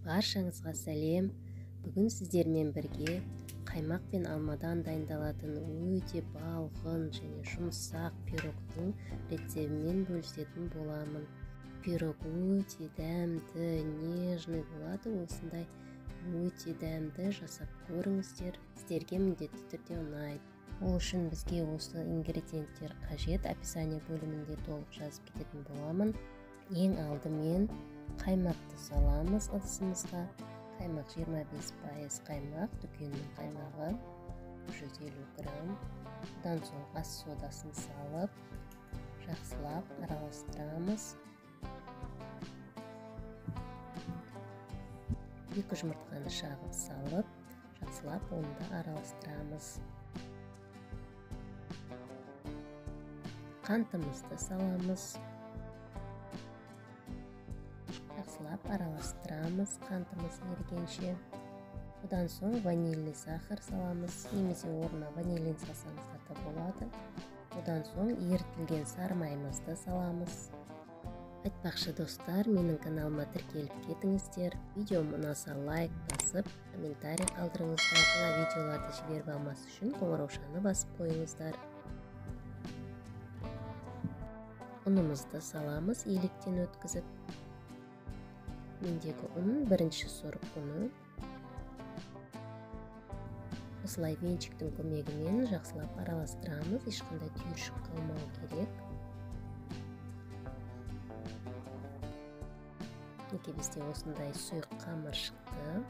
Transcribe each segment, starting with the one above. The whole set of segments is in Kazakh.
Баршаңызға сәлем. Бүгін сіздермен бірге қаймақ пен алмадан дайындалатын өте балғын және жұмсақ пирогтың рецебімен бөлісетін боламын. Пирог өте дәмді, нежный болады. Осындай өте дәмді жасап көріңіздер. Сіздерге міндетті түрде ұнайды. Ол үшін бізге осы ингредиенттер қажет. Описание бөлімінде толық жазып кететін боламын. Ең алдымен қаймақты саламыз ыдысымызға. Қаймақ 25% қаймақ, дүкеннің қаймағы 150 грамм. Одан соң ас содасын салып, жақсылап араластырамыз. 2 жұмыртқаны шағып салып, жақсылап оны да араластырамыз. Қантымызды саламыз. Жақсылап араластырамыз қантымыз ерігенше. Одан соң ванильный сахар саламыз, немесе орнына ванилин салсаңыздар да болады. Одан соң ерітілген сары майымызды саламыз. Айтпақшы достар, менің каналыма тіркеліп кетіңіздер. Видеом ұнаса лайк басып, комментарий қалдырыңыздар. Жаңа видеоларды жіберіп алмас үшін қоңыраушаны басып қойыңыздар. Ұнымызды саламыз електен өткізіп. Мендегі ұн бірінші сорт ұны. Осылай венчиктің көмегімен жақсылап араластырамыз. Ешқандай түйіршік қалмау керек. Мінекей бізде осындай сұйық қамыр шықты.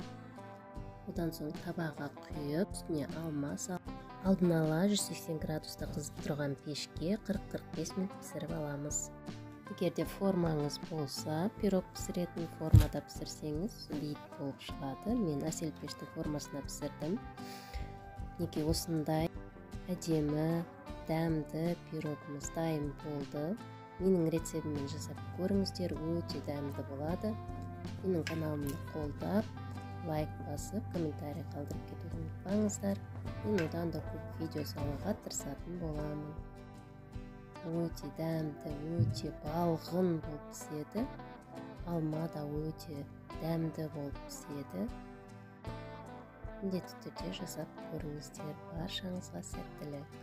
Одан соң табаға құйып, үстіне алма салып, алдын ала 180 градуста қызып тұрған пешке 40-45 минут пісіріп аламыз. Егер де формаңыз болса, пирог пісіретін формада пісірсеңіз, биік болып шығады. Мен әсел пештің формасына пісірдім. Мінекей осындай әдемі, дәмді пирогымыз дайын болды. Менің рецебіммен жасап көріңіздер, өте дәмді болады. Менің каналымды қолдап, лайк басып, комментарий қалдырып кетуді ұмытпаңыздар. Мен одан да көп видео салуға тырысатын боламын. Өте дәмді, өте балғын болып піседі. Алма да өте дәмді болып піседі. Міндетті түрде жасап көріңіздер. Баршаңызға сәттілік.